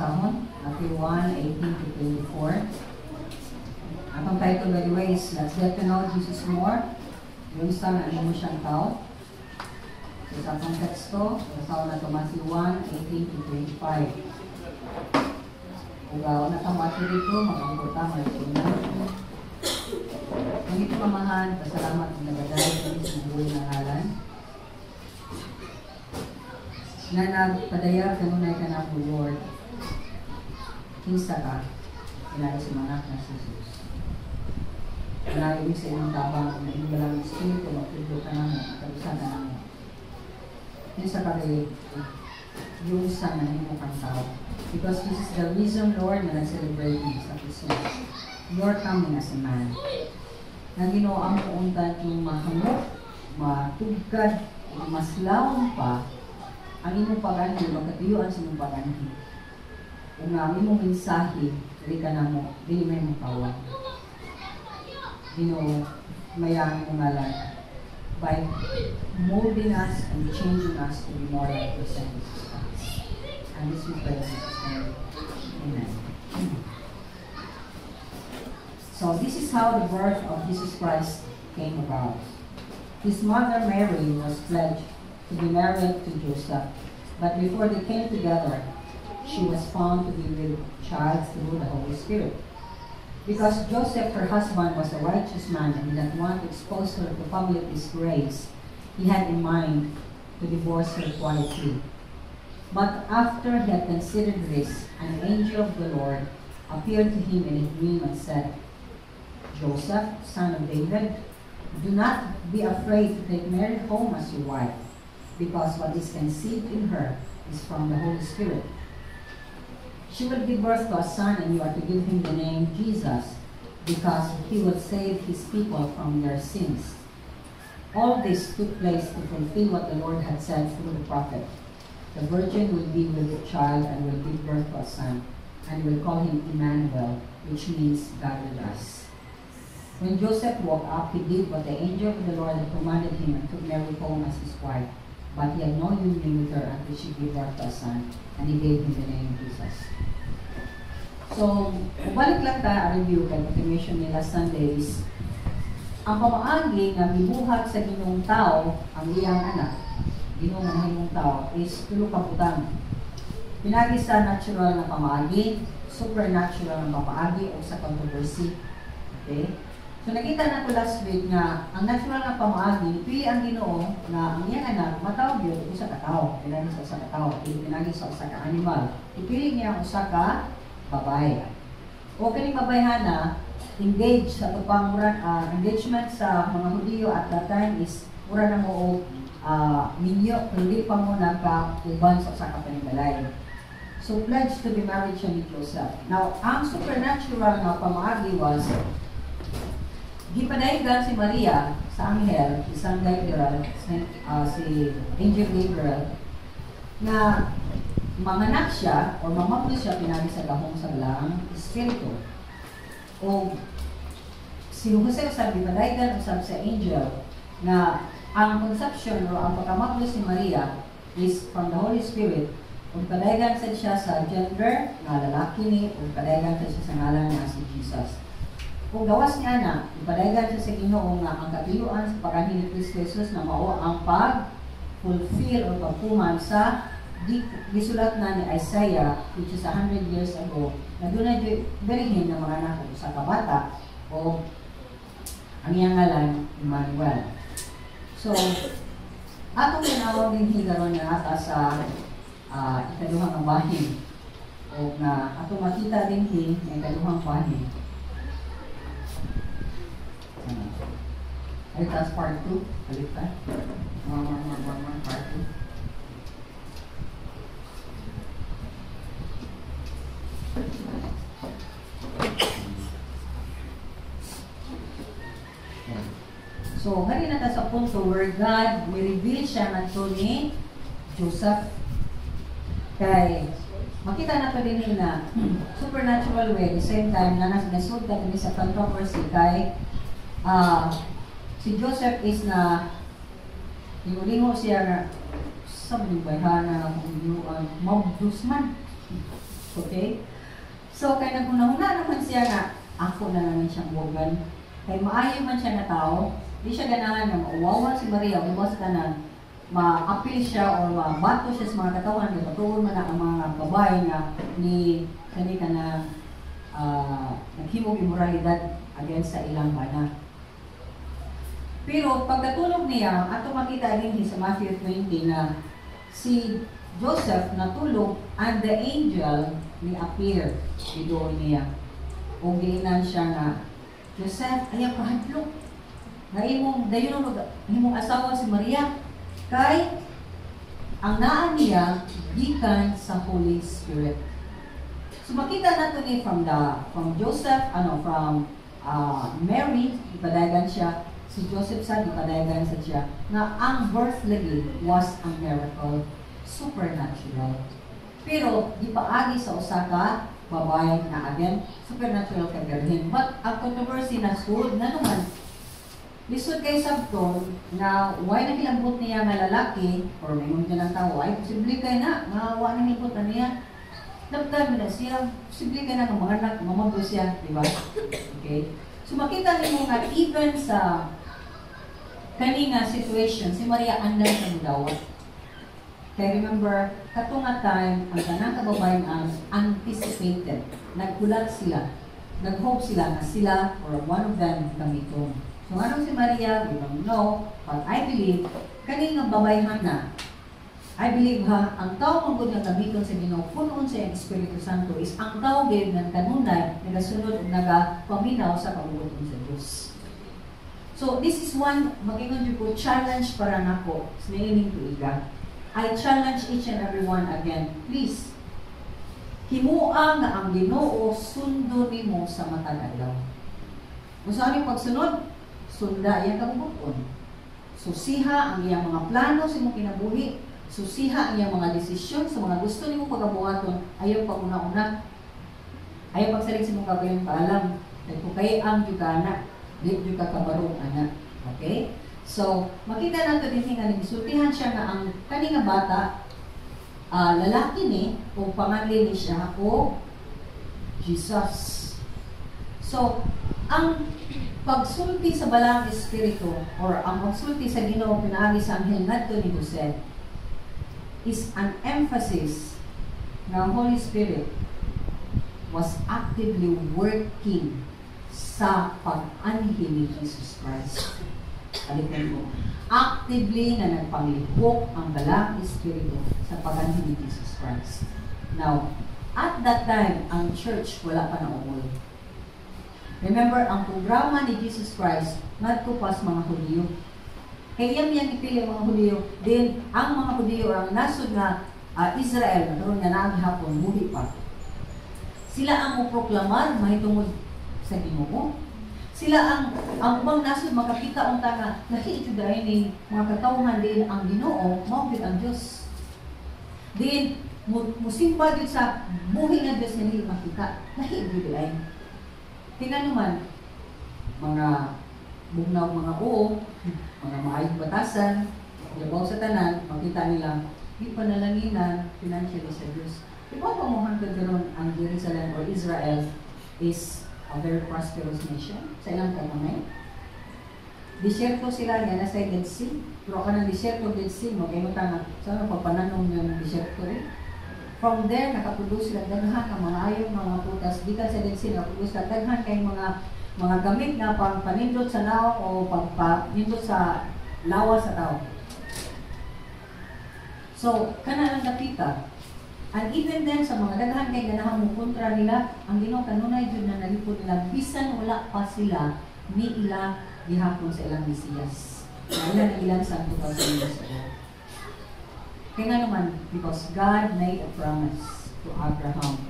basahon, Matthew 1, 18 to 24. Atong title, by the way, is "Let's Get to Know Jesus More." Giunsa nga nahimo siyang tao. So sa atong teksto, basahon nato Matthew 1, 18 to 25. Ug una ta moadto dito, mag-ampo ta, mga una. Ang itong Amahan, pasalamat ng nagadayon kami sa mabuhay ng ngalan na nagpadayag kanunay ka na po, Lord. Kinsa ka, pinaagi sa anak na si Jesus. Panayo sa imong tabang, na imong Balaang Espiritu, magtudlo ka namo, kalusan ka namo. Kinsa ka kay giunsa nga nahimo kang tao. Because this is the reason, Lord, na nag-celebrate mi sa Christmas. Your coming as a man. Na Ginoo ang puuntan yung mahamo, matugkad, mas lawom pa, ang imong pag-anhi, magkatuyuan sa imong pag-anhi. Kung ang imong mensahe, dili ka namo, dili may makawa. Ginoo, mayang imong ngalan by molding us and changing us to be more like your Son, Jesus Christ. And this we pray in Jesus' name. Amen. So this is how the birth of Jesus Christ came about. His mother Mary was pledged to be married to Joseph, but before they came together, she was found to be with child through the Holy Spirit. Because Joseph, her husband, was a righteous man and did not want to expose her to public disgrace, he had in mind to divorce her quietly. But after he had considered this, an angel of the Lord appeared to him in a dream and said, "Joseph, son of David, do not be afraid to take Mary home as your wife, because what is conceived in her is from the Holy Spirit. She will give birth to a son, and you are to give him the name Jesus, because he will save his people from their sins." All this took place to fulfill what the Lord had said through the prophet: "The virgin will be with the child and will give birth to a son, and will call him Emmanuel," which means God with us. When Joseph woke up, he did what the angel of the Lord had commanded him and took Mary home as his wife. But he had no union with her until she gave birth to a son, and he gave him the name Jesus. So, balik lang ta review kay continuation ni last Sunday is ang pamaagi nga gibuhat sa Ginoong tao ang iyang anak, Ginoo nga nahimong tao, is tulo ka butang. Pinaagi sa natural na pamaagi, supernatural na pamaagi, o sa controversy. Okay? So nakita nato last week nga ang natural nga pamaagi, pili ang Ginoo nga ang iyang anak matawag gyud usa ka tawo, pinagi sa usa ka tawo, dili pinagi sa usa ka animal. Ipili niya ang usa ka babae. O kining babayhana engage sa tupang mura, engagement sa mga Hudiyo at that time is mura na mo og minyo kung di pa mo nagka-uban sa usa ka panimalay. So pledged to be married siya ni Joseph. Now, ang supernatural nga pamaagi was gipadaygan si Maria sa anghel, si San Gabriel, si Angel Gabriel, na manganak siya or mamablo siya pinagi sa gahom sa Balaang Espiritu. O si Jose usab gipadaygan usab sa angel na ang conception o ang pagkamablo si Maria is from the Holy Spirit, ug padaygan sad siya sa gender nga lalaki ni, ug padaygan sad siya sa ngalan nga si Jesus. Kung gawas niya na, ipadaygan siya sa Ginoo nga ang katuyuan sa pag-anhi ni Kristo Jesus na mao ang pag-fulfill o pagtuman sa gisulat na ni Isaiah, which is 100 years ago, na doon na berihin na mga anak sa kabata o ang iyang ngalan Emmanuel. So, atong tinawag din karon nga ata sa ikaduhang bahin o nga atong makita din nga ikaduhang bahin. Ay, tas part 2. Balik ta. 1, 1, 1, 1, 1, part 2. So, hari na ta sa punto where God may reveal siya ngadto ni Joseph. Kay makita na to din na supernatural way, the same time na nasud ka sa controversy kay si Joseph is na lingo siya nga sa bayhana kung mabdus man. Okay? So, kay naghuna-huna naman siya nga, ako na naman siyang buwagan. Kay maayo man siya nga tao, di siya ganahan nga mauwawan si Maria, o sa tanan, ma-apil siya or mabato siya sa mga katawhan, kay patuon man na ang mga babae nga ni kani ka na naghimog immoralidad against sa ilang bana. Pero pagkatulog niya, ato makita din sa Matthew 20 na si Joseph natulog and the angel ni appear doon niya. O giingnan siya nga, "Joseph, ayaw kahadlok. Nga imong dayon imong asawa si Maria kay ang naa niya gikan sa Holy Spirit." So makita nato ni from Joseph, ano, from Mary, ipadayagan siya, si Joseph sa ipadayagan sa siya nga ang birth lagi was a miracle, supernatural. Pero gipaagi sa usa ka babae na again supernatural kay birhen. But ang controversy na sud nga naman lisod kay sabton nga why nahilambot niya nga lalaki or may ng tao ay posible kay na nga wa nahilambot na niya. Nabtan mo na siya, posible kay na nga mga anak, mamagdo siya, di ba? Okay? So makita nimo nga even sa kani nga situation, si Maria andam sa mudawat. Kaya remember, kato nga time, ang tanang kababayen ang anticipated. Naghulat sila. Nag-hope sila nga sila or one of them gamiton. So anong si Maria, we don't know, but I believe, kani nga babayhan na, I believe ha, ang tao man gud nga gamiton sa Ginoo punon sa iyang Espiritu Santo is ang tao gyud nga kanunay nagasunod ug nagapaminaw sa kabubut-on sa Dios. So this is one magingon jud ko challenge para nako sa niining tuiga. I challenge each and every one again, please. Himua nga ang Ginoo sundo nimo sa matag adlaw. Kung saan yung pagsunod, sunda iyang kabubut-on. Susiha ang iyang mga plano sa imong kinabuhi, susiha ang iyang mga desisyon sa mga gusto nimo pagabuhaton, ayaw pag-una-una. Ayaw pagsalig sa imong kagayon paalam. Kay kung kay ang jud ka ana, di jud ka kabarong ana. Okay? So, makita nato din nga gisultihan siya nga ang kani nga bata lalaki ni o panganli ni siya o Jesus. So, ang pagsulti sa Balaang Espiritu or ang pagsulti sa Ginoo pinaagi sa anghel ngadto ni Jose is an emphasis nga ang Holy Spirit was actively working sa pag-anhi ni Jesus Christ. Balikan ko. Actively na nagpanglihok ang Balaang Espiritu sa pag-anhi ni Jesus Christ. Now, at that time, ang church wala pa naungol. Remember, ang programa ni Jesus Christ ngadto pa sa mga Hudiyo. Kaya iyang iyang ipili ang mga Hudiyo. Then, ang mga Hudiyo or ang nasod nga Israel, na karon nga naa gihapon, buhi pa. Sila ang moproklamar mahitungod sa Ginoo. Sila ang ubang nasod makakita unta nga lahi jud ay ni mga katawhan diin ang Ginoo mao gyud ang Dios. Diin musimba gyud sa buhi nga Dios nga dili makita. Lahi jud ay. Tingnan naman mga bugnaw, mga uo, mga maayong batasan, labaw sa tanan, makita nila, di panalanginan financially sa Diyos. Di ba pa mo hangtod karon ang Jerusalem or Israel is a very prosperous nation sa ilang kagamay? Disyerto sila nga nasa Dead Sea. Pero kanang disyerto Dead Sea, mag-ingon ta nga, sa ano pagpananom nga ng disyerto eh. From there, nakaproduce sila daghan ang mga ayong mga prutas. Gikan sa Dead Sea, nakaproduce sila daghan kay mga gamit nga pang panindot sa naong o pagpanindot sa lawas sa tao. So, kana lang nakita. And even then, sa mga daghan kay ganahan mo kontra nila, ang Ginoo kanunay jud na nalipod nila bisan wala pa sila ni ila gihapon sa ilang Mesiyas. Wala na ilang sa 2,000 years ago. Kaya nga naman, because God made a promise to Abraham,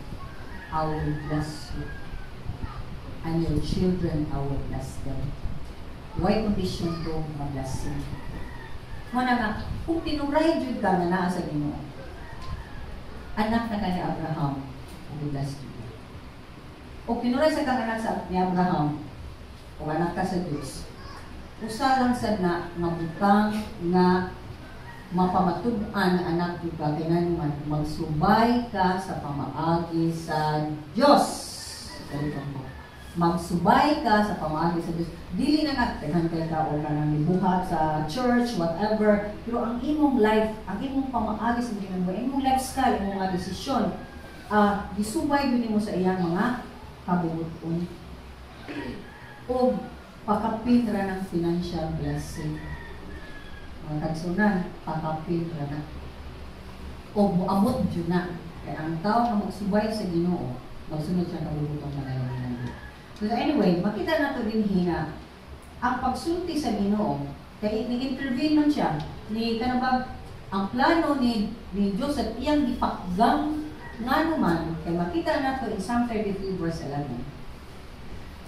"I will bless you. And your children, I will bless them." Why condition to ma-blessing? Muna nga, kung tinuray jud ka nga naa sa Ginoo, anak na ka ni Abraham, i-bless you. O tinuray sa kang anak sa ni Abraham, o anak ka sa Diyos, usa lang sad na nga butang nga Mapamatud-an nga anak gyud ka kay man magsubay ka sa pamaagi sa Dios. Uliton ko. Magsubay ka sa pamaagi sa Dios. Dili na nga daghan kay ka o kanang mibuhat sa church, whatever, pero ang imong life, ang imong pamaagi sa kinabuhi, imong lifestyle, imong mga desisyon, gisubay gyud nimo sa iyang mga kabubuton. O pakapin ra ng financial blessing. Mga kaigsuonan, pakapin ra na. O muamot jud na. Kaya ang tao nga magsubay sa Ginoo, magsunod siya kabubuton na. So anyway, makita nato din nga ang pagsulti sa Ginoo kay ni-intervene man siya ni kanang ang plano ni Joseph iyang gipakgang, ngano man kay makita nato in Psalm 33 verse 11.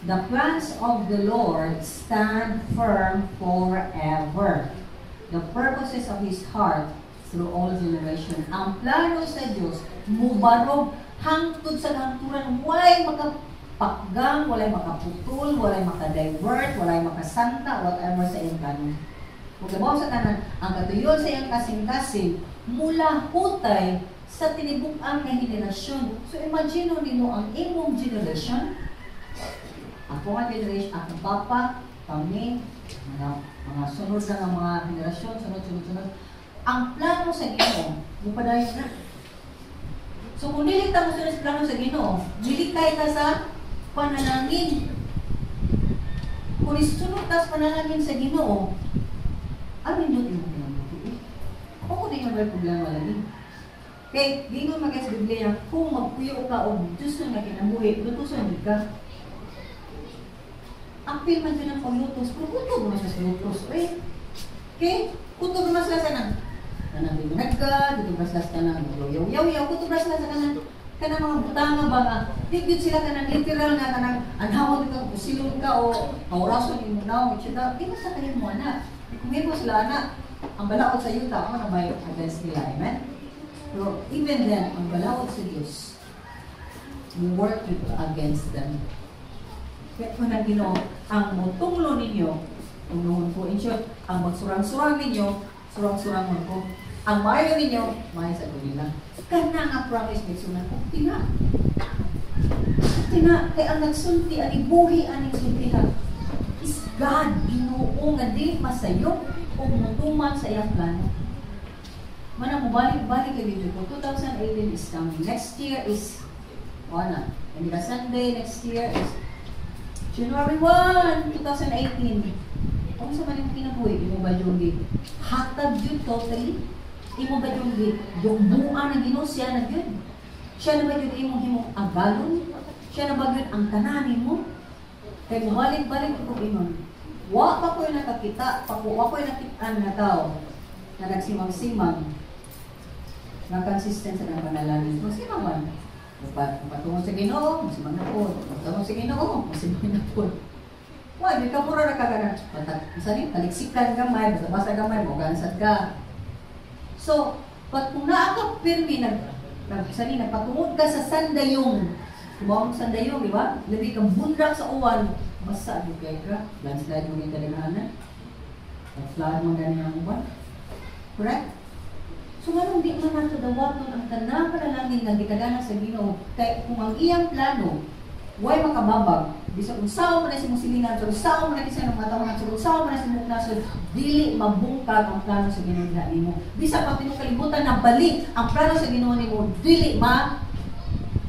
The plans of the Lord stand firm forever. The purposes of His heart through all generation. Ang plano sa Diyos mubarog hangtod sa kahangturan, walay makapakgang, walay makaputol, walay makadivert, walay makasanta, whatever sa iyang plano. Kung labaw sa tanan, ang katuyon sa iyang kasing-kasing, mula hutay sa tinibuk-ang nga henerasyon. So imagine nimo ang imong generation, ako nga generation, akong papa, kami, mga sunod na nga mga henerasyon, sunod, sunod, sunod. Ang plano sa Ginoo, mupadayon na. So kung dili ta mosunod sa plano sa Ginoo, dili kay ta sa panalangin. Kung isunod ta sa panalangin sa Ginoo, ano nindot imong kinabuhi eh? Ako di may problema lagi. Kay giingon man sa Biblia, kung magpuyo ka og Diyos nga kinabuhi, lutuson gid ka. Apil man jud ang paglutos, pero kutob man siya sa lutos. Eh, okay? Kutob man sila sa nang kanang nagka, dito ba sila sa kanang yaw yaw yaw, kutob ba sila sa kanang mga butanga ba nga, di gyud sila kanang literal nga kanang anhawon ka, usilon ka o orason imo naong, etc. Di ba sa kanang mo ana? Kung mo sila ana, ang balaod sa yuta, ako na may against nila, amen? Pero even then, ang balaod sa Diyos, we work against them. Kaya kung ang Ginoo, ang mutunglo ninyo, tunglohon ko. In short, ang magsurang-surang ninyo, surang-surangon ko. Ang maayo ninyo, maayo sa nila. Kana nga promise, may sunan ko. Tina. Tina, kay ang nagsulti, ani buhi aning sultiha, is God, Ginoo nga dili masayop o mutuman sa iyang plano. Mana mo balik-balik kay video ko. 2018 is coming. Next year is wala. And the Sunday next year is January 1, 2018. Kung sa man imong kinabuhi, imo ba yung hatag yun totally? Imo ba yung dugbuan ng Ginoo, siya na yun? Siya na ba yun imong himong agalon? Siya na ba yun ang tanan nimo? Kay mubalik-balik ko inon. Wa pa ko'y nakakita, pa ko, wa ko'y nakitaan nga tao na nagsimang-simang na consistent sa panalangin. Magsimang man. Patungo sa Ginoo, masimang na po. Patungo sa Ginoo, masimang na po. Wa, di ka mura na kaganan. Sani, taliksikan gamay, basa-basa gamay, mogansad ka. So, pag kung naa ka pirmi, nag, sani, nagpatungod ka sa sandayong, kumawang sandayong, di ba? Labi kang bundak sa uwan, basa di kay ka, landslide mo yung kadaghanan. Flood mo gani ang uwan. Correct? So nganong di man nato dawaton ang tanang panalangin nga gitagana sa Ginoo kay kung ang iyang plano way makababag bisag unsaon man na si mong silingan, so unsaon man na sa mga tawo, so unsaon man na sa mong nasod, dili mabungkag ang plano sa Ginoo diha nimo. Bisag pag tinuok kalibutan na balik ang plano sa Ginoo nimo, dili ma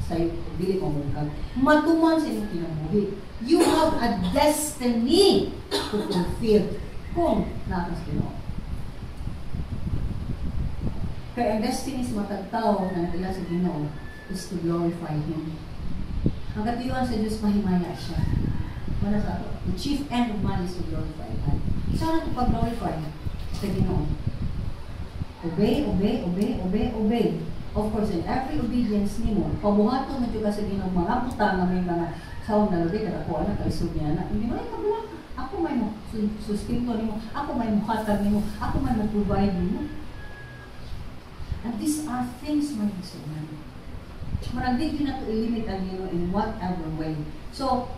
sayo, dili mabungkag. Matuman sa imong kinabuhi. You have a destiny to fulfill kung naa ka sa Ginoo. Kaya ang destiny sa matag tao na nagila sa Ginoo is to glorify Him. Ang katuyuan sa Diyos, mahimaya siya. Wala sa ato. The chief end of man is to glorify God. Saan nato pag-glorify sa Ginoo? Obey, obey, obey, obey, obey. Of course, in every obedience nimo, pabuhaton mo ka sa Ginoo mga butang nga may mga saong na lubi kada ko anak kalisod niya na. Hindi mo ay kabula. Ako may mo sustento nimo, ako may muhatag nimo, ako may mo provide nimo. And these are things, my igsuonan. Marag di na to i-limit ang Ginoo in whatever way. So,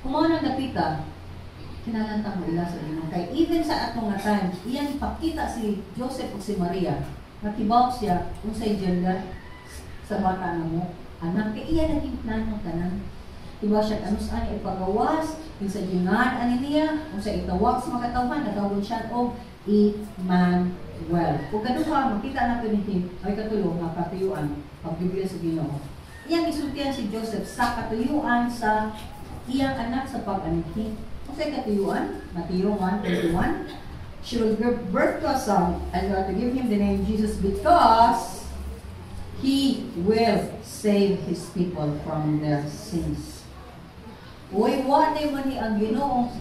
kung mga nang dapita, Kinahanglan ta mo ila sa Ginoo. Kay even sa atong nga time, iyang ipakita si Joseph ug si Maria, nakibaw siya unsay gender sa bata nga mo anak, kay iya naging plano tanan. Diba siya ano saan ipagawas, yung sa gingan ani niya, kung sa itawag sa mga katawhan, natawag siya og Emmanuel. Kung kaduha, makita natin ni ay katulo nga katuyuan, pagbibigay sa Ginoo. Iyang isultihan si Joseph sa katuyuan sa iyang anak sa pag-anhi. Unsay katuyuan? Matthew 1:21. She will give birth to a son, and you are to give him the name Jesus because he will save his people from their sins. Uy, wa man ni ang Ginoong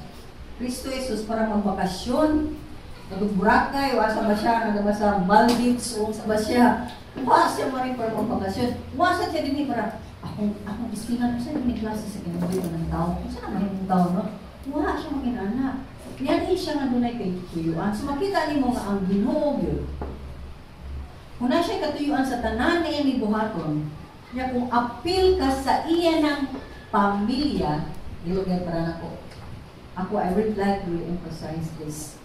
Kristo Jesus para magbakasyon. Nag-Boracay, o asa ba siya, nagaba sa Maldives, o sa ba siya. Wa siya man rin para magbakasyon. Wa sa siya din para, akong istingan, sa ni klase sa kinabuhi ng tao. Kung saan naman yung tao, no? Wa siya maging anak. Yan siya nga dunay kay katuyuan. So makita nimo nga ang Ginoo gyud. Kung na siya katuyuan sa tanan nga iyang gibuhaton, niya kung apil ka sa iya ng pamilya, dili para nako. Ako, I would like to emphasize this.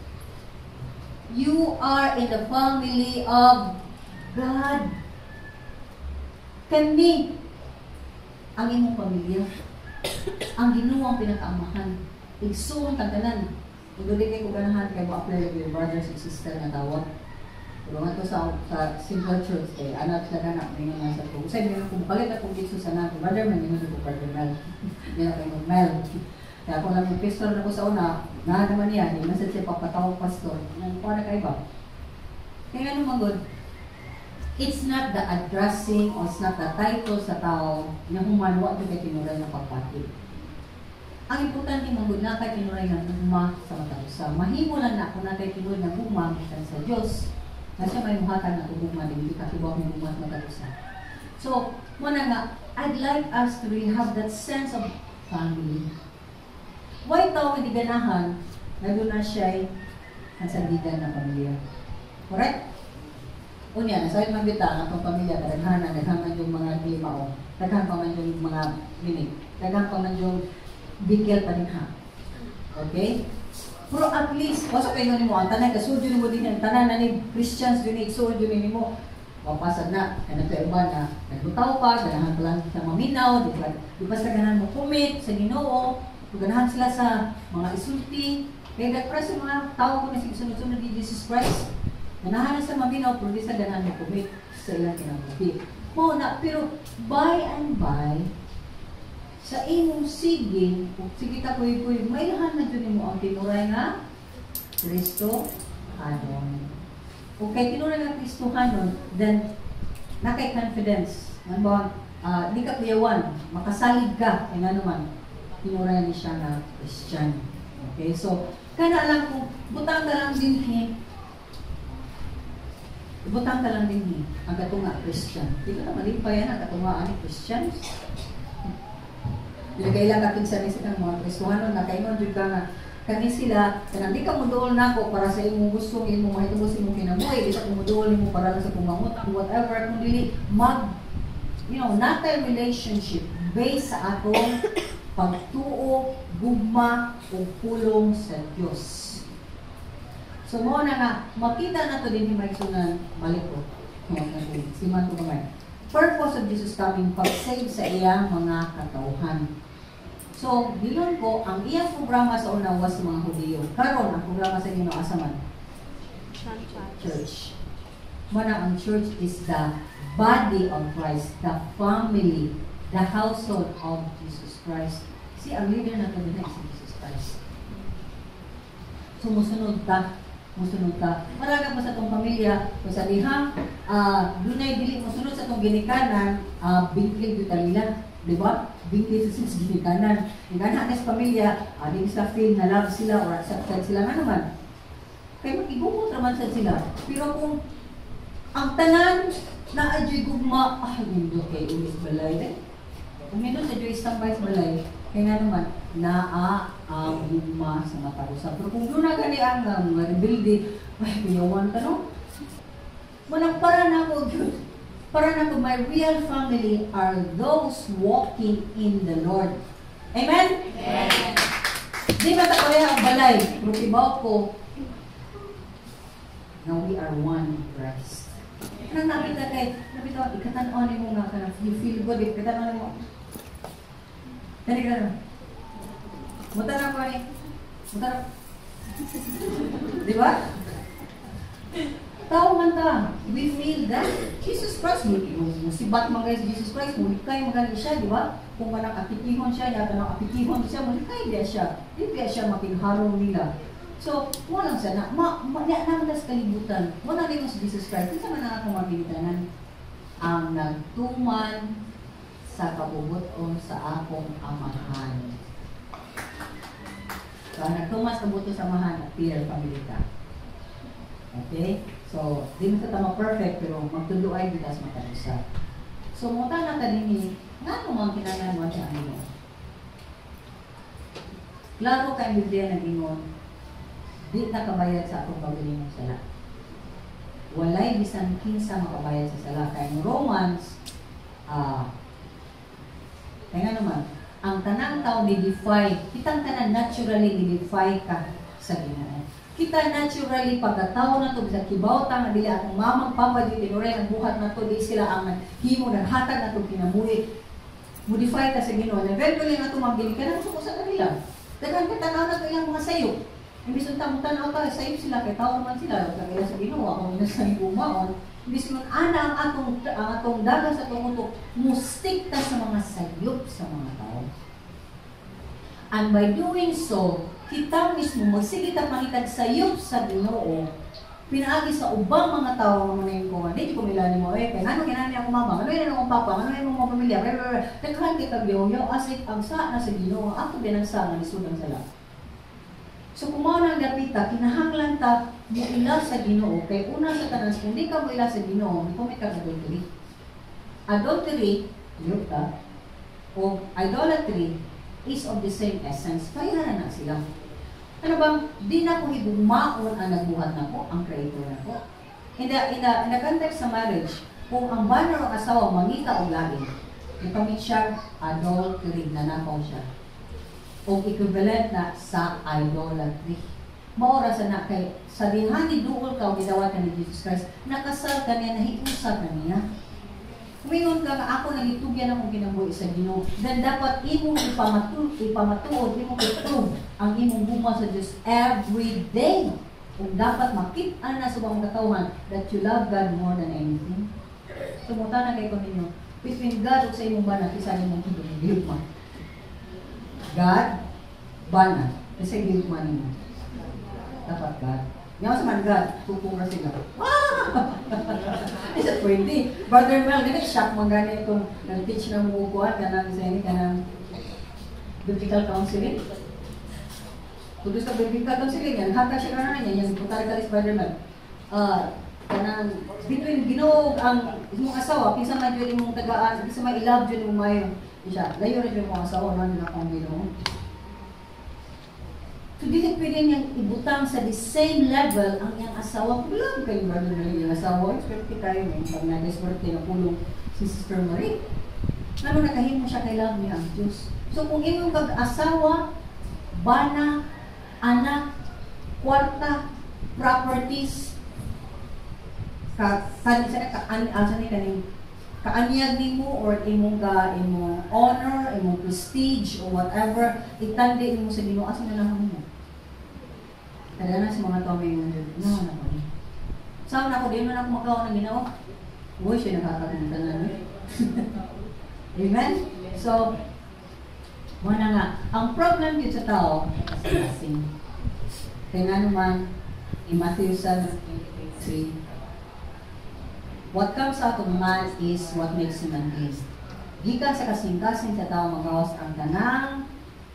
You are in the family of God. Kani ang imong pamilya. Ang Ginoo ang pinakaamahan. Igsuon tanan. Kung dili kay ko ganahan kay mo apply with your brothers and sister nga tawag. Pero nga to sa simple church kay anak sila na may nga sa ko. Usay may kung palit akong dito sa na brother man ingon ko brother Mel. Hindi na kay Mel. Kaya ako lang yung pastor na ko sa una, na naman niya, di man sad siya papatawag pastor. Nang kuha na kay ba? Kaya ano man gud, it's not the addressing or it's not the title sa tao na human wa kay tinuray nga pagpati. Ang importante man gud na kay tinuray nga gugma sa matag usa. Mahimo lang na kung na kay tinuray nga gugma gikan sa Dios. Na siya may muhatag na gugma, dili ka kibaw mo gugma sa matag usa. So, mo na nga, I'd like us to really have that sense of family. Why tao hindi ganahan na doon na siya'y kasandigan ng pamilya? Correct? Unya, nasa man kita ang atong pamilya, kadaghanan, daghan man yung mga di mao, daghan pa man yung mga minig, daghan pa man yung bigel pa din ha. Okay? Pero at least, wasa kayo nimo, ang tanan, kasudyo nimo din, ang tanan na ni Christians din, igsuod yun nimo, mapasad na, kaya na iba na, nagbutaw pa, ganahan pa lang sa maminaw, di pa sa ganahan mo commit sa Ginoo, ganahan sila sa mga isulti, kaya para sa mga tao ko na sunod-sunod ni Jesus Christ, ganahan na sa maminaw, pero di sa ganahan mo commit sa ilang kinabuhi. Mo na, pero by and by, sa imong sige, kung sige ta kuy-kuy, maylahan na dyan mo ang tinuray nga Kristo hanon. Kung kay tinuray nga Kristo hanon, then nakay confidence. Ano ba, di ka kuyawan, makasalig ka, kaya nga naman, tinuray ni siya nga Christian. Okay, so, kana lang kung butang ka lang din hi, butang ka lang din hi, ang katunga Christian. Di ka na malipay yan, ang katunga ani Christians. Dili kailang kakinsa ni sila mga Kristohanon na kaingon jud ka nga kani sila kanang di ka moduol nako para sa imong gusto imong mahitungod sa imong kinabuhi, di ka moduol nimo para lang sa pumangutang whatever, kung dili mag natay relationship based sa atong pagtuo, gugma ug pulong sa Dios. So mo na nga makita nato din himay sunan balik ko. Siman ko gamay. Purpose of Jesus coming, pag-save sa iyang mga katawhan. So, bilon ko, ang iyang programa sa una was sa mga Hudiyo. Karon ang programa sa Ginoo asa man? Church. Mana ang church is the body of Christ, the family, the household of Jesus Christ. Si ang leader na ito si Jesus Christ. So, musunod ta. Musunod ta. Maraga mo sa itong pamilya, kung sa dihang, dunay dili musunod sa itong ginikanan, bingkil gyud nila, di ba? Bingkil sa ginikanan. Ginana sa pamilya, di sila feel na love sila or accepted sila nga naman. Kaya makigumot raman sad sila. Pero kung ang tanan na adyo'y gugma, ay, hindi kay ulis balay. Eh. Kung nindot sa adyo'y standby sa balay, kaya nga naman, naa ang gugma sa matarusa. Pero kung doon na gani ang mga rebelde, ay, kuyawan ka no? Manang para na ko, yun. Para na ko, my real family are those walking in the Lord. Amen? Amen. Di ba ta pareha ang balay, pero kibaw ko na we are one in Christ. Nang nakita kay, nakita, ikatan-on mo nga kanang you feel good, ikatan-on mo. Dali ka na. Muta na ko ni. Muta na. Di ba? Tao man ta, we feel that Jesus Christ, musibat man guys, Jesus Christ, mulikay man gani siya, di ba? Kung kanang apikihon siya, yata nang apikihon siya, mulikay diya siya. Di diya siya makigharong nila. So, wala lang siya na, ma, ma, na, naman sa kalibutan, wala rin si Jesus Christ, kinsa man ang akong mabilitanan? Ang nagtuman sa kabubuton sa akong amahan. So, ang nagtuman sa kabubuton sa amahan, appear pamilita. Okay? So, di mo sa tama perfect, pero magtuluay bitas matanusa. So, mo na ta dinhi, nga mo ang kinahanglan mo siya ang Ginoo? Klaro kay Biblia nag-ingon, di na kabayad sa atong kaugalingong sala. Walay bisan kinsa makabayad sa sala. Kay ang Romans, kaya nga naman, ang tanang tao ni defy, kitang tanan naturally ni defy ka sa Ginoo. Kita naturally pagkatao na to sa kibaw ta nga dili atong mamang papa di tinuray ang buhat na to, di sila ang naghimo, naghatag na to kinabuhi. Modify ta sa Ginoo. And eventually nga to mabili ka na sa kanila. Daghan ka tanaw na to ilang mga sayo. Imbis unta mo tanaw ta sayop sila kay tao man sila, kaya sa Ginoo ako ina sa gumaon. Imbis man ana ang atong dagan sa atong utok, mustik ta sa mga sayop sa mga tao. And by doing so, kita mismo magsige ta pangitag sayop sa Ginoo pinaagi sa ubang mga tao nga mo ko, di ko milani mo eh kay ngano kinani ako mama, ngano yan akong papa, ngano yung mga pamilya, blah, blah, blah. Daghan kita gyud as if ang sa na sa Ginoo ato binang sa nga lisod ang sala. So kung mao nang dapita, kinahanglan ta moila sa Ginoo kay una sa tanan, kung di ka moila sa Ginoo, mo-commit ka adultery. Adultery, yun ka, o idolatry is of the same essence. Kaya na na sila. Ano bang, di na ko higugmaon ang nagbuhat nako, ang creator nako. In the context sa marriage, kung ang bana o asawa mangita og lain, mo-commit siya adultery, nanakaw siya. O equivalent na sa idolatry. Maora sa na kay sa diha ni duol ka o gidawat ka ni Jesus Christ, nakasal ka niya, nahiusa ka niya. Kumingon ka nga ako nangitugyan akong kinabuhi sa Ginoo, then dapat imong ipamatuod, imong i-prove ang imong gugma sa Dios every day. Ug dapat makit-an na sa ubang katawhan that you love God more than anything. So mo na kay ko ninyo, between God ug sa imong bana, kinsa imong gihugma? God, bana, kinsa gihugma nimo? Dapat God. Yaw sa man God, tukong ra sila. Ah! Isa pwede. Brother Mel, ganit shock man gani itong nag-teach na mo kuan kanang sa ini kanang biblical counseling. Kudo sa biblical counseling yan, hata siya na niya, yung putar ka Brother Mel. Kanang between Ginoo ang imong asawa, kinsa man jud imong tagaan, kinsa may i-love jud mo maayo. Siya, layo ra jud imong asawa, ano na akong Ginoo. So, dili pwede niyang ibutang sa the same level ang iyang asawa. Kung love kayo, brother na iyang asawa, swerte kayo eh. Pag na-swerte na pulong si Sister Marie. Ano nakahimo siya kay love niya ang Diyos. So, kung imong kag-asawa, bana, anak, kwarta, properties, ka kan sa ka an asa ni kaning kaanyag nimo or imong ka imong honor, imong prestige or whatever, itandi nimo sa Ginoo, asa na lang mo. Kada na sa mga tao may ingon jud, no na ko ni. Sa na ako di man ako makaon ng Ginoo. Uy, siya nakakalimutan na ni. Amen? So, mo na nga, ang problem yun sa tao, kasing. Kaya nga naman, in Matthew 7:23, "What comes out of man is what makes him unclean." Gikan sa kasing-kasing sa tao magawas ang tanang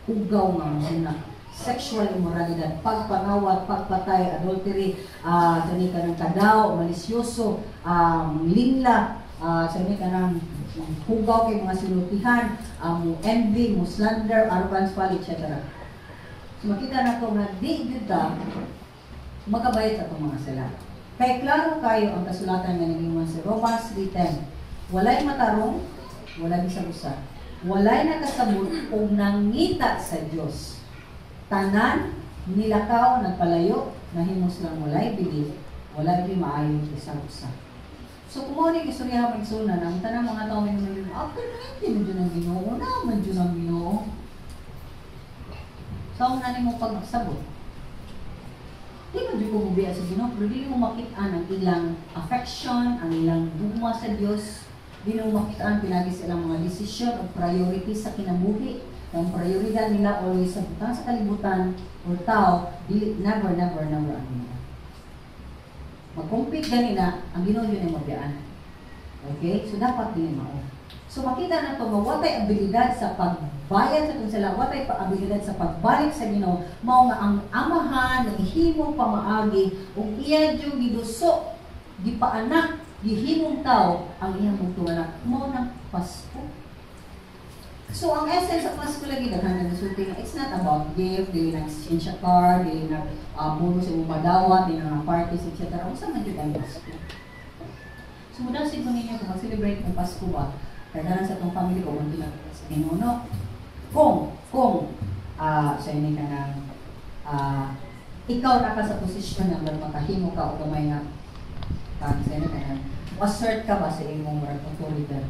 hugaw nga mga sexual immoralidad, pagpangawat, pagpatay, adultery, sani ka ng kadaw, malisyoso, lingla, sani ka ng hugaw kay mga sinultihan, mo envy, mo slander, arrogance, folly, etc. So makita na to nga di gyud ta makabayad sa atong mga sala. Kay klaro kayo ang kasulatan nga naging sa Romans 3:10. Walay matarong, wala bisag usa. Walay nakasabot og nangita sa Dios. Tanan nilakaw, nagpalayo, nahimo silang walay belief, wala gyud maayo isang usa. So kung mao ni istorya, mga igsuonan, ang tanang mga tao may mga after na man jud ang Ginoo, na man jud ang Ginoo. Sa una nimo pagsabot, di man jud ko mubiya sa Ginoo, pero dili mo makit-an ang ilang affection, ang ilang gugma sa Dios, di mo makit-an pinagi sa ilang mga desisyon o priority sa kinabuhi. Ang prioridad nila always sa butang sa kalibutan or tao, dili, never, never, never ang Ginoo. Mag-compete gani na, ang Ginoo yun ay mabiyaan. Okay? So dapat dili mao. So makita na to nga watay abilidad sa pagbayad sa itong sala, watay pa abilidad sa pagbalik sa Ginoo, mao nga ang Amahan naghimong pamaagi ug iya jung giduso, gipaanak, gihimong tao ang iyang bugtong anak. Mao nang Pasko. So ang essence sa Pasko lagi, daghan na nasulti nga it's not about gift, dili na exchange a card, dili na bonus imong madawat, dili na parties, etc. Unsa man jud ang Pasko? So mudasig ko ninyo kung mag-celebrate ng Pasko ba, kaya sa atong family ko, kung na sa Ginoo, no? Kung sa ini ka ng, ikaw na ka sa posisyon nga makahimo ka o gamay nga, kang sa ini ka ng, assert ka ba sa imong murag autoridad?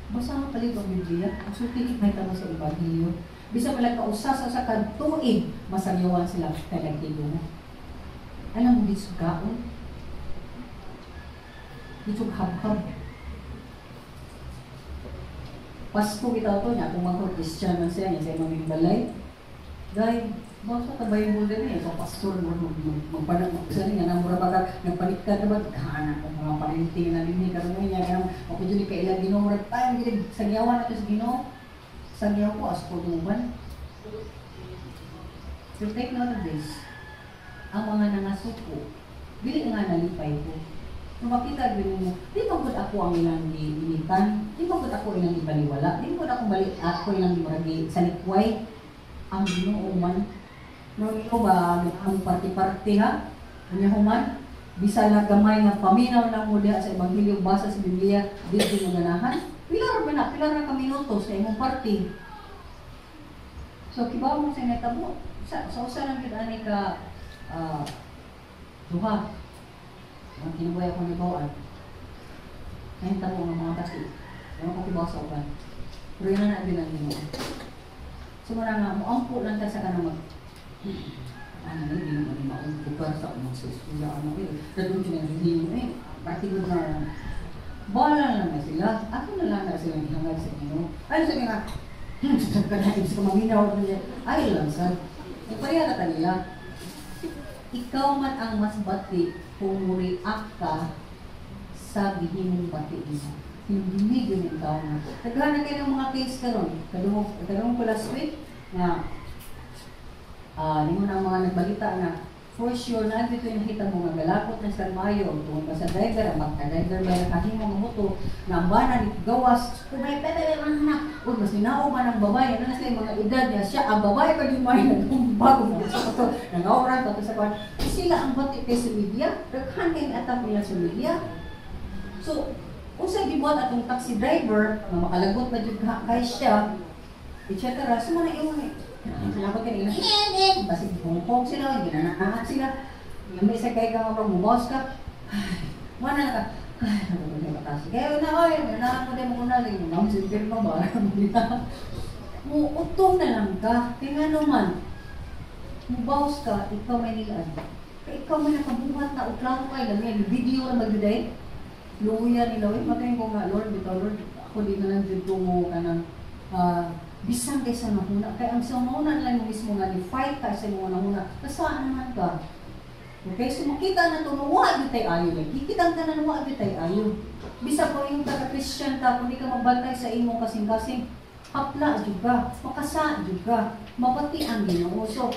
Basta nga palit ang Biblia, ang sulti may tama sa Ebanghelyo. Bisa pala kausa sa usa ka tuig, masagyawan sila kay nagtigo mo. Alam mo, gisugaon. Gisug habhab. Pasko bitaw to niya, kung mga Christian man siya, niya sa imong balay. Dahil, basta ka Bible din eh, so pastor mo, magpanag, sa nga, namura ba ka, nagpanik ka ba, kana kung mga parinting na din, karon niya, kanang, ako dyan kailan Ginoo, murag tayo, gid sagyawan nato sa Ginoo. Sagyaw ko, as ko duban. So take note of this. Ang mga nangasuko, dili nga nalipay ko. Kung makita gyud mo, di ba gud ako ang ilang giinitan, di ba gud ako ilang gibaliwala, di ba gud ako bali ako ilang gimuragi sa likway, ang Ginoo man. No, ikaw ba ang parti-parti ha? Unya human, bisa na gamay nga paminaw na mo diha sa ebanghelyo, basa sa Biblia, di di mo ganahan. Pila ra ba na? Pila ra ka minuto sa imong party? So kibaw mo sa natabo sa usa lang gyud ani ka duha. Ang kinabuhi ako nibawaan. Nahitabo nga mga bati. Wala ko kibaw sa uban. Pero yun na na ang Ginoo. So muna nga, muampo lang ta sa kanang mag ano ni, di naman maong lugar sa umang sa eskwela, ano eh. Dadun siya ng hindi eh. Particular na, bahala na lang na sila. Ako na lang na sila ihangad sa Ginoo. Ay, sabi nga, ka na, ibig ka maminaw. Ay lang, sad. Pareha na kanila. Ikaw man ang mas bati kung react ka sa gihimong bati nimo. Hindi yun yung tao nga. Daghan na kayo ng mga case karon. Kadungog, kadungog ko last week nga ningon ang mga nagbalita nga for sure na dito yung nakita mo nga galakot na sa mayo tungod pa sa driver, ang magka-driver ba nakahimo nga moto na ang bana ni gawas kung may pepe man na ug mas ninao man ang babae, ano na sila yung mga edad niya, siya ang babae pa di may nagtumbago na sa to nangawran pa to sa kwan, sila ang bati kay sa media, daghan kay attack nila sa media. So unsay gibuhat atong taxi driver nga makalagot na jud kay siya, etc. So man imong eh sila ko kanina, basig hongkong sila, ginanahan sila. Yung may isa kay ka nga mubawas ka, ay, mana na ka, ay, nabuhay ka kasi. Kaya na, oy, ganahan mo din mo na, lagi mo, simple mo ba? Mo utong na lang ka, kaya nga naman, mubawas ka, ikaw may nilaan. Kaya ikaw may nakabuhat na uklaro kay lang video na magduday. Luya nila, oy, magayon ko nga, Lord, bitaw, Lord, ako di na lang dito mo ka ng, bisan kaysa nahuna. Kaya ang sa mauna lang mismo nga ni fight ka sa mga nahuna, kasaan naman ka? Okay, so makita na ito, wa gyud tay ayo lagi. Kitang tanan, wa gyud tay ayo. Bisa po yung taga-Christian ka, kung di ka magbantay sa imong kasing-kasing, hapla jud ka, makasa jud ka, mapati ang Ginoo. So,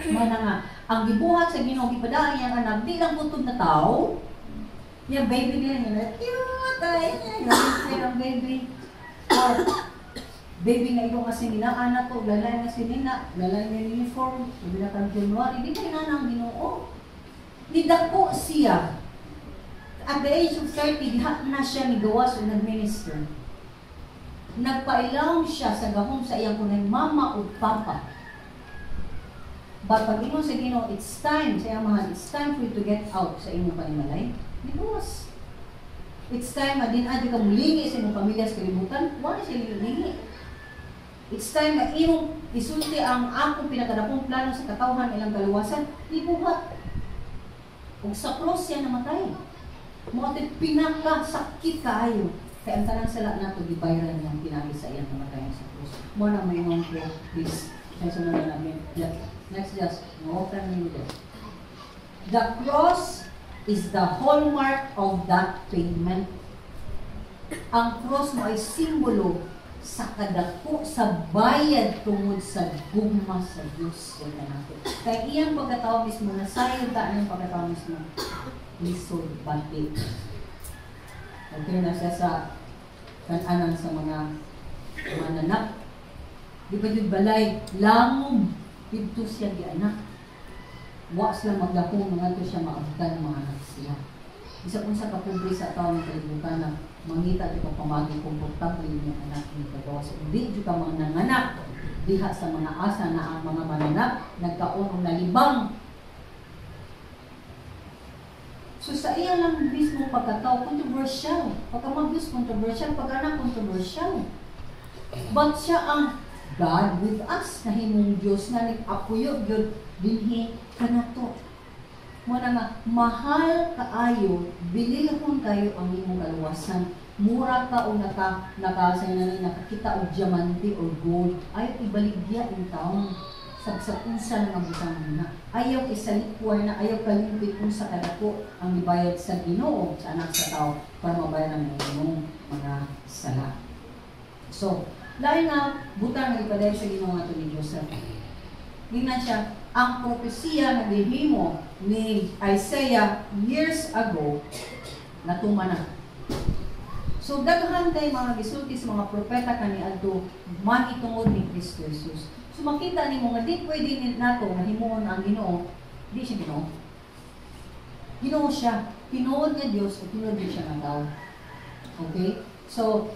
mana nga, ang gibuhat sa Ginoo, gipadaan niyang anak, di lang butod na tao. Yung baby nila, yung cute, ay, ang baby. Or, baby nga ikaw kasi nila, anak ko, lalay na si Nina, lalay na uniform, sabi na kang January, di ba inana ang Ginoo? Nidako siya. At the age of 30, diha na siya nigawas o nag-minister. Nagpailawom siya sa gahom sa iyang kunay mama o papa. But pag ingon sa Ginoo, it's time sa Amahan, it's time for you to get out sa imong panimalay. Because it's time na din adyo ka mulingi sa imong pamilya sa kalibutan, wala siya lingi. It's time na imong isulti ang akong pinakadakong plano sa katawhan, ilang kaluwasan, gibuhat. Ug sa cross siya namatay. Mao to'y pinakasakit kaayo. Kay ang tanang sala nato gibayaran niyang pinaagi sa iyang kamatayan sa cross. Mao na maingon ko this. Kaya sunod na namin. Yeah. Next, just open me this. The cross is the hallmark of that payment. Ang cross mo ay simbolo sa kadako sa bayad tungod sa gugma sa Dios sa nato. Kay iyang pagkatao mismo, nasayod ta ang pagkatao mismo, lisod bati. Okay na siya sa kananan sa mga mananak. Di ba jud balay, langom, didto siya gianak. Wa sila magdakong mga to siya maabutan ng mga anak siya. Isa kung sa kapobre sa tao ng kalibutan na mangita jud ka pamagi komportable yung anak ni kagawas. Di jud ka mga nanganak diha sa mga asa na ang mga mananak nagkaon og nalibang. So sa iya lang mismo pagkatao, controversial. Pagka mag-Diyos, controversial. Pagka anak, controversial. But siya ang God with us, nahimong Diyos nga nag-apuyo gyud dinhi kanato. Mo na nga mahal kaayo, bililhon kayo ang imong kaluwasan. Mura ka o naka naka sa nakakita og diamante or gold, ayaw ibaligya in town. Sagsag unsa nga butang na. Ayaw isalikway na, ayaw kalimpit unsa kadako ang gibayad sa Ginoo sa anak sa tao para mabayaran ang imong mga sala. So, lain nga butang nga gipadayon sa Ginoo ngadto ni Joseph. Gingnan siya, ang propesiya nga gihimo ni Isaiah years ago, natuman na. So daghan kay mga gisulti sa mga propeta kaniadto mahitungod ni Kristo Jesus. So makita nimo nga di pwede nato nga himuon ang Ginoo, di siya Ginoo. Ginoo siya, tinuod nga Dios o tinuod din siya nga tao. Okay? So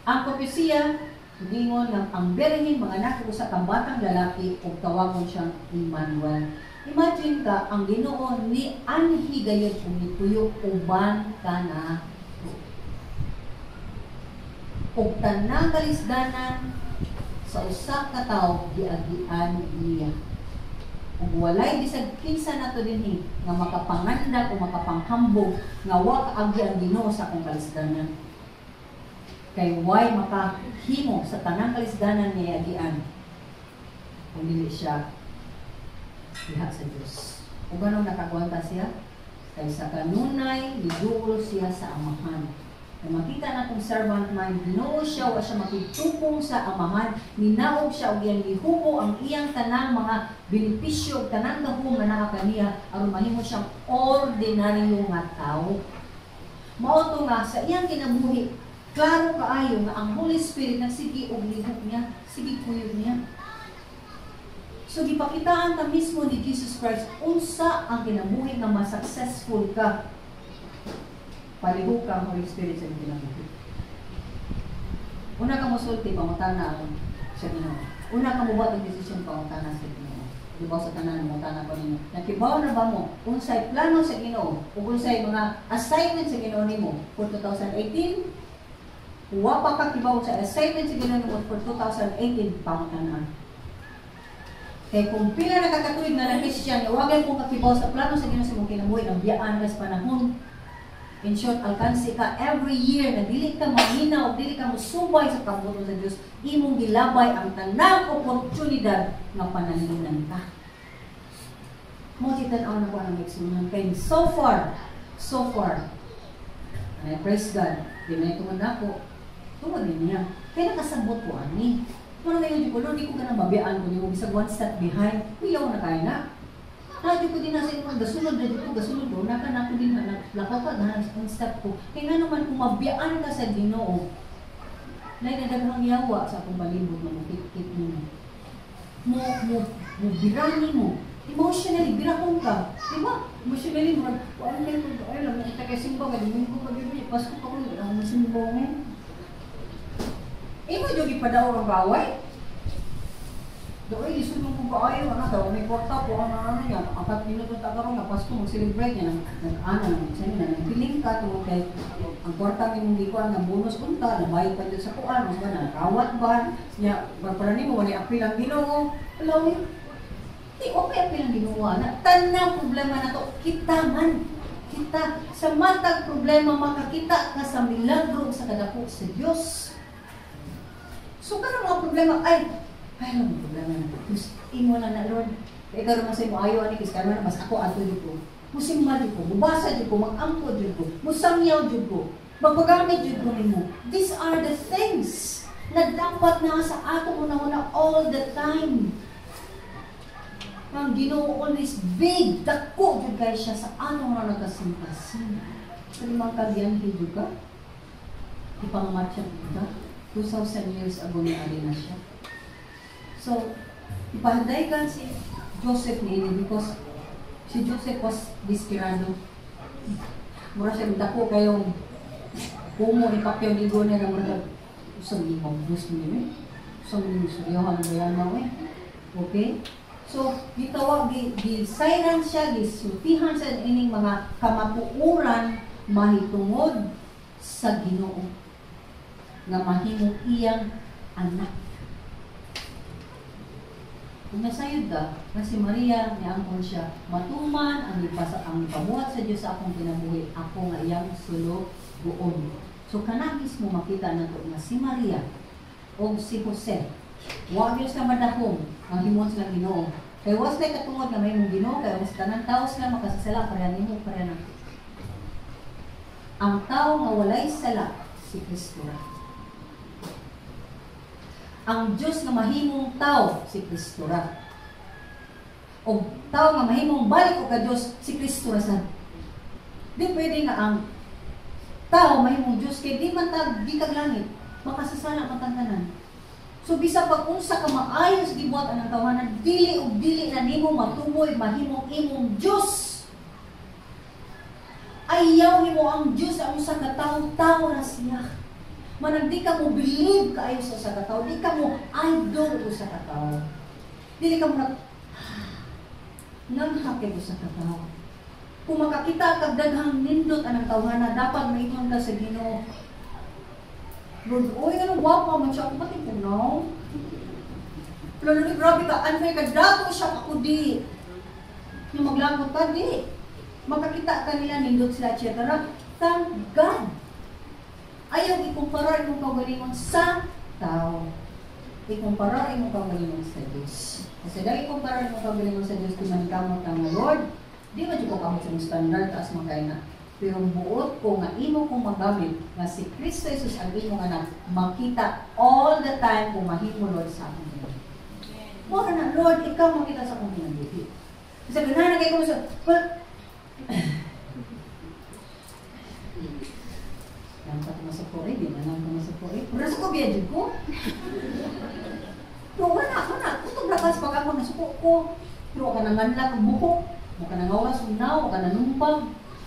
ang propesiya giingon nga ang birhen manganak og usa ka batang lalaki ug tawagon siyang Emmanuel. Imagine ka ang Ginoo ni anhi gayud ug nituyo uban kana ug tanang kalisdanan sa usa ka tawo giagian niya. Ug walay bisag kinsa nato dinhi nga makapangandak o makapanghambog nga wa kaagi ang Ginoo sa akong kalisdanan. Kay way makahimo sa tanang kalisdanan nga agian kung dili siya diha sa Dios. Ug anong nakagwanta siya? Kay sa kanunay miduol siya sa Amahan. Kung makita na kung servant mind, Ginoo siya, wa siya makigtupong sa Amahan, minaog siya og iyang gihubo ang iyang tanang mga benepisyo ug tanang gahom nga naa kaniya aron mahimo siyang ordinaryo nga tawo. Mao to nga sa iyang kinabuhi, klaro kaayo nga ang Holy Spirit nagsige og lihok niya, sige kuyog niya. So gipakitaan ta mismo ni Jesus Christ unsa ang kinabuhi nga mas successful ka. Palihog ka ang Holy Spirit sa imong kinabuhi. Una ka mosulti, pangutana ang sa Ginoo. Una ka mobuhat og desisyon, pangutana sa Ginoo. Kibaw sa tanan, mangutana ko ninyo. Nakibaw na ba mo unsay plano sa Ginoo ug unsay mga assignment sa Ginoo nimo for 2018? Wa pa ka kibaw sa assignment sa Ginoo nimo for 2018, pangutana. Kay kung pila na kakatuig na na Christian, wa gyud kung kakibaw sa plano sa Ginoo sa imong kinabuhi, ang biyaan sa panahon. In short, alkansi ka every year na dili ka maminaw, dili ka musubay sa kabubut-on sa Dios, imong gilabay ang tanang oportunidad nga panalinan ka. Mo tan-aw na ko ang igsuonan kay so far, and I praise God, di man tungod nako, tungod din niya. Kay nakasabot ko ani. Muna ngayon ko, Lord, di ko ka na mabiyaan ko nimo bisag one step behind, kuyaw na kay na. Nadi ko din na sa imong gasunod na dito, gasunod do, naka na ko din na lakaw ka na one step ko. Kay nga naman kung mabiyaan ka sa Ginoo, nay nadaghang yawa sa akong palibot nga mukit-kit nimo. Mo birani mo. Emotionally birahon ka. Di ba? Emotionally mo wala kay ko ay lang kita kay simba kay Domingo pa gyud ni Pasko pa ko ang simba ngayon. Imo jud gipadaog ang gaway. Doy, lisod mo kung kaayo, ano, daw, may kwarta po, ano, ano niya, 4 minuto ta karon nga Pasko, mag-celebrate niya, nag, ano, nag, sa na, nagpiling ka, tungod kay, ang kwarta ni mong gikuan nga bonus unta, nabayad pa dyan sa kuan, mas ba, nakawat ba, niya, para nimo, wala apil ang Ginoo, alam mo, di okay apil ang Ginoo, ana, tanang problema na to, kita man, kita, sa matag problema, makakita ka sa milagro sa kadako sa Dios. So, kanang mga problema, ay, ay, alam mo, problema na. Diyos, imo na na, Lord. Ikaw naman sa imo, ayaw, ani, kasi karon mas ako, ato jud ko. Musimba jud ko, mubasa jud ko, mag-ampo jud ko, musangyaw jud ko, magpagamit jud ko nimo. These are the things na dapat na sa atong una-una all the time. Ang Ginoo always big, dako jud kay siya sa atong una nagkasing-kasing. Sa limang kagyanhi jud ka, ipangamatyan ka, 2,000 years ago ni ari na siya. So, ipahanday ka si Joseph ni because si Joseph was desperado. Mura siya dako kayong kumo ni Pacquiao ligo niya nga mura usang imong Diyos niyo eh. Usang imong suryahan mo yan eh. Okay? So, gitawag, gi siren siya, gisultihan siya ining mga kamatuoran mahitungod sa Ginoo nga mahimong iyang anak. Kung nasayod ka, nga si Maria, niangkon siya, matuman ang ipasa, ang ipabuhat sa Dios sa akong kinabuhi, ako nga iyang sulugoon. So kana mismo makita nato nga si Maria o si Jose, wa gyud sila madahom ang himon sila Ginoo. Kay was lay katungod nga may mong Ginoo kay mas tanan tao sila makasasala pareha nimo, pareha nako. Ang tao nga walay sala si Kristo ra. Ang Diyos nga mahimong tao si Kristo ra. O tao nga mahimong balik og ka Diyos si Kristo ra sad. Di pwede nga ang tao mahimong Diyos kay di man ta gikag langit, makasasala man tang tanan. So bisa pag unsa ka maayos gibuhat anang tawanan, dili og dili na nimo matuboy mahimong imong Diyos. Ayaw nimo ang Diyos ang usa ka tawo, tao ra siya. Manang di ka mo believe kaayo sa usa ka tawo, di ka mo idol usa ka tawo. Dili ka mo nag nanghakig usa ka tawo. Kung makakita kag daghang nindot anang tawhana, dapat maingon ka sa Ginoo. Lord, oy, anong gwapa man siya, ako pati punaw. Lord, Lord, grabe ka, unfair ka, dato siya ako di. Yung maglangot ka, di. Makakita ka nila, nindot sila, etc. Thank God. Ayaw ikumpara imong kaugalingon sa tao. Ikumpara imong kaugalingon sa Diyos. Kasi dahil ikumpara imong kaugalingon sa Diyos, di man kamot ang Lord, di man ko kamot sa standard, taas man kay na. Pero buot ko nga imo kong magamit nga si Kristo Jesus ang imong anak, makita all the time kung mahimo Lord sa akong kinabuhi. Mao na, Lord, ikaw makita sa akong kinabuhi. Kasi ganahan na kayo ko sa, well, lang ka masuko eh, di man lang ka masuko eh. Pero nasuko biya jud ko. Pero wala, wala. Kutog lakas pag ako nasuko ko. Pero ka nanganlak ang buhok, wa ka nangawas unaw, wa ka nanumpag,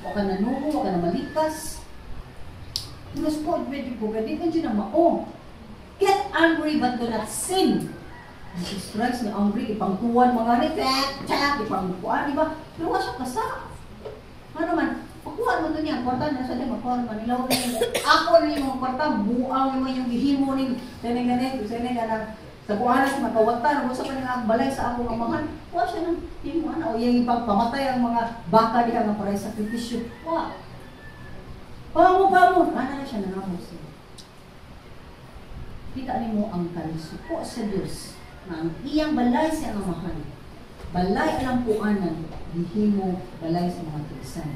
wa ka nanuho, wa ka na malikas. Pero nasuko biya jud ko, di man jud na mao. Get angry but do not sin. Jesus Christ ni angry, ipangtuwan mga ni, tak, tak, ipangkuan, di ba? Pero wa siya kasa. Ano man, pakuha mo to niya, kwarta na sa makuha man nila. Ako na yung mga kwarta, buang naman yung gihimo ni sene gani, sene gana. Sa buhanas makawatan, usa pa nga balay sa akong amahan. Wa siya nang himo ana o iyang ipagpamatay ang mga baka diha nga para sa sakripisyo. Wa. Pamo pamo, ana na siya nanamo siya. Kita nimo ang kalisuko sa Dios na ang iyang balay sa amahan. Balay alampuanan, gihimo balay sa mga tulisan.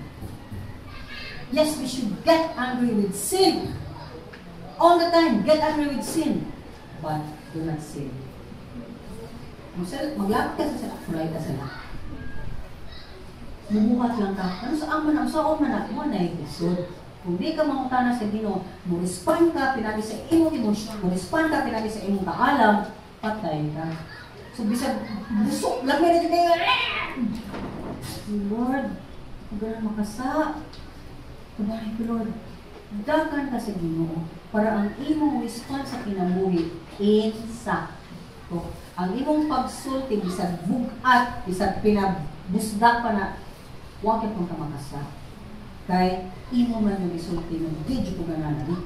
Yes, we should get angry with sin. All the time, get angry with sin. But do not sin. Maglakad ka sa sala, kulay ka sala. Mumuhat lang ka. Ano sa ama na, sa man na, mo na isod. Kung di ka mangutana sa Ginoo, mo respond ka pinagi sa imong emosyon, mo respond ka pinagi sa imong kaalam, patay ka. So bisag busok lang meron kayo. Lord, huwag makasa. Tubahay ko, Lord. Dagan ka sa Ginoo para ang imong response sa kinabuhi insa. Kung ang imong pagsulti bisag bugat, bisag pinabusdak pa na, wa gyud ka makasa. Kay imo man yung isulti ng di jud ko ganahan ani.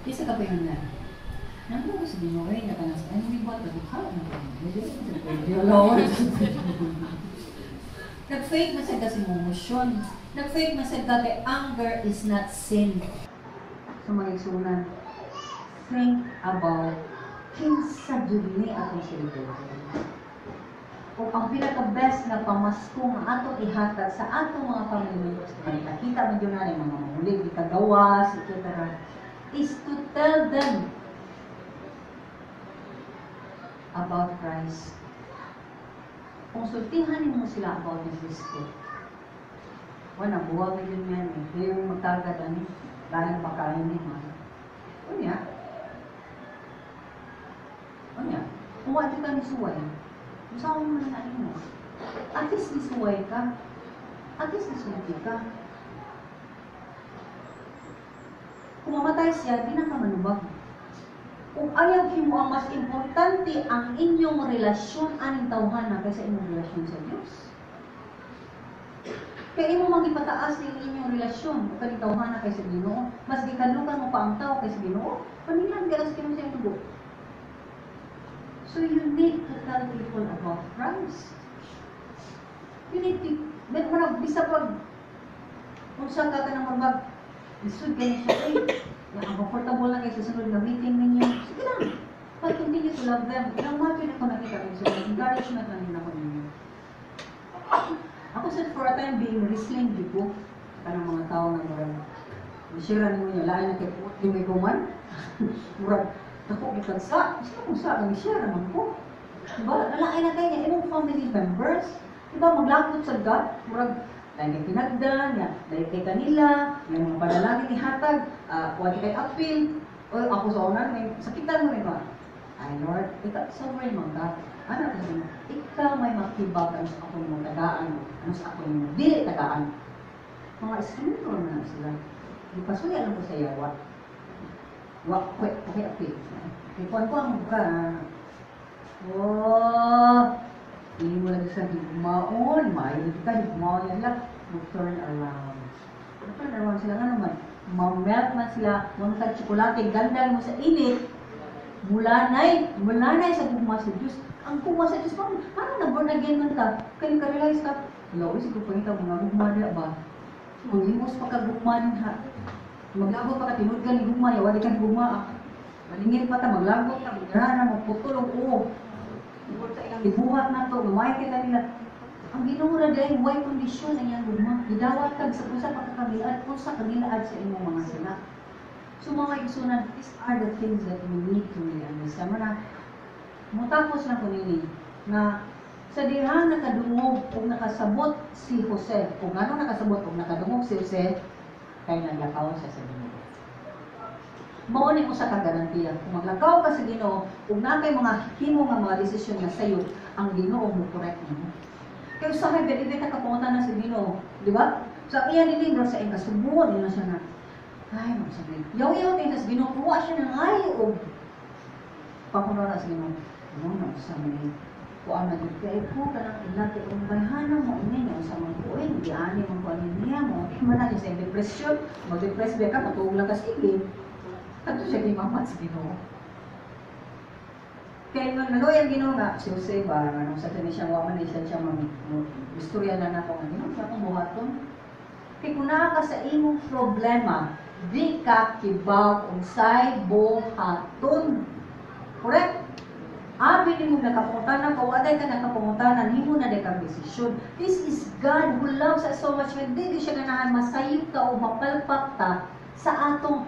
Isa ka pa yun na. Nandun ko sa Ginoo eh, nakanas, ay, hindi ba, nagukha na ba? Nag-fake man sad ka sa imong emosyon. Nag-fake man sad ka kay anger is not sin. So mga igsuonan, think about kinsa jud ni atong celebrate. O ang pinaka-best na pamasko nga atong ihatag sa atong mga family members, makita man jud na mga mahulig, kagawas, etc., is to tell them about Christ. Kung sultihan nimo sila about ni Kristo, wala, buwag na yun yan eh. Hindi yung magtagad, ano, dahil pagkain ni ma. Unya. Unya. Kung wala ka ni suway, usawa mo na ano mo. At least ni suway ka. At least ni sulti ka. Kung mamatay siya, di na ka manubag. Kung ayaw himo ang mas importante ang inyong relasyon aning tawhana kaysa inyong relasyon sa Dios. Kaya imo magipataas ang inyong relasyon o kaning tawhana kaysa Ginoo, mas gikalukan mo pa ang tao kaysa Ginoo, panilan ka sa Ginoo sa iyong dugo. So you need to tell people about Christ. You need to, meron mo bisa pag, unsa ka ka nang mag, isud ka siya, eh, na comfortable na kayo sa sunod na meeting ninyo, sige lang. But continue to love them. Ilang mga yun ako nakita ko. So, encouragement lang yun ako ninyo. Ako sa for a time being, wrestling di ko. Kanang mga tao nga murag, misira nimo niya, lain na kay di may guman. Murag, dako gikan sa, sino kung sa, ang share naman ko. Diba? Lalaki na kayo niya, imong family members. Diba, maglakot sa God, murag, lain kay tinagdan, ya, lain kay kanila, may mga panalangin ni hatag, wala kay appeal. O, ako sa unan, may sakitan mo rin ba? Ay Lord, ikaw, sovereign man ka. Ano ka sabi mo? Ikaw may makibag, ano sa ako yung tagaan, ano sa ako yung dili tagaan. Mga instrumental na sila. Di pa suya lang ko sa yawa. Wa, kwe, okay, appeal. Ikuan ko ang ka. Oh, hindi mo lagi sa higmaon, maayo ka, higmaon yan lang. Mag-turn around. Mag-turn around sila nga naman. Ma-melt man sila, mga tsokolate, ganda mo sa init. Mula sa gugma sa Diyos. Ang gugma sa Diyos, parang na-born again man ka. Kaya ka-realize ka, wala, uy, siguro pangita, mga gugma niya ba? Manghimos pa ka gugma niya. Maglabot pa ka, tinud ka ni gugma niya, wala ka ni gugma. Malingin pa ta, maglabot ka, magrana, magputol, oo. Sa ilang gibuhat na to, gamay kita nila. Ang Ginoo ra dahil way kondisyon ang iyang gugma. Gidawat kag sa usa pa ka kagilaad, unsa kagilaad sa imong mga sala. So mga igsunan, these are the things that we need to really understand. Mana, mutapos na ko nini na sa dihang nakadungog o nakasabot si Jose, kung ano nakasabot o nakadungog si Jose, kay naglakaw siya sa Ginoo. Mao ni usa ka garantiya. Kung maglakaw ka sa Ginoo, ug naa kay mga himo nga mga desisyon nga sayo, ang Ginoo mo correct nimo. Kay usahay dili ka kapunta na sa Ginoo, di ba? So ang iya nilibro sa iyang kasubuan nila siya na ay, magsabi. Yaw-yaw kay sa Ginoo, kuha siya ng ay og pakuno na sa Ginoo. Ano na usa man kuan na gid kay ko kanang ilag kay kung bayhana mo ini niya usa man ko eh giani man ko ani niya mo man na siya sa depression, mag-depress ba ka matuog lang ka sige. Kadto siya kay mama sa Ginoo. Kay nung naluoy ang Ginoo nga si Jose ba ano sa kani siya wa man siya siya man istorya na nako nga Ginoo sa akong buhaton. Kay kung naa ka sa imong problema, di ka kibaw unsay buhaton. Correct? Abi nimo nakapungutanan ka, waday ka nakapungutanan, himo na day kang desisyon. This is God who loves us so much. When di siya ganahan masayop ka o mapalpak ta sa atong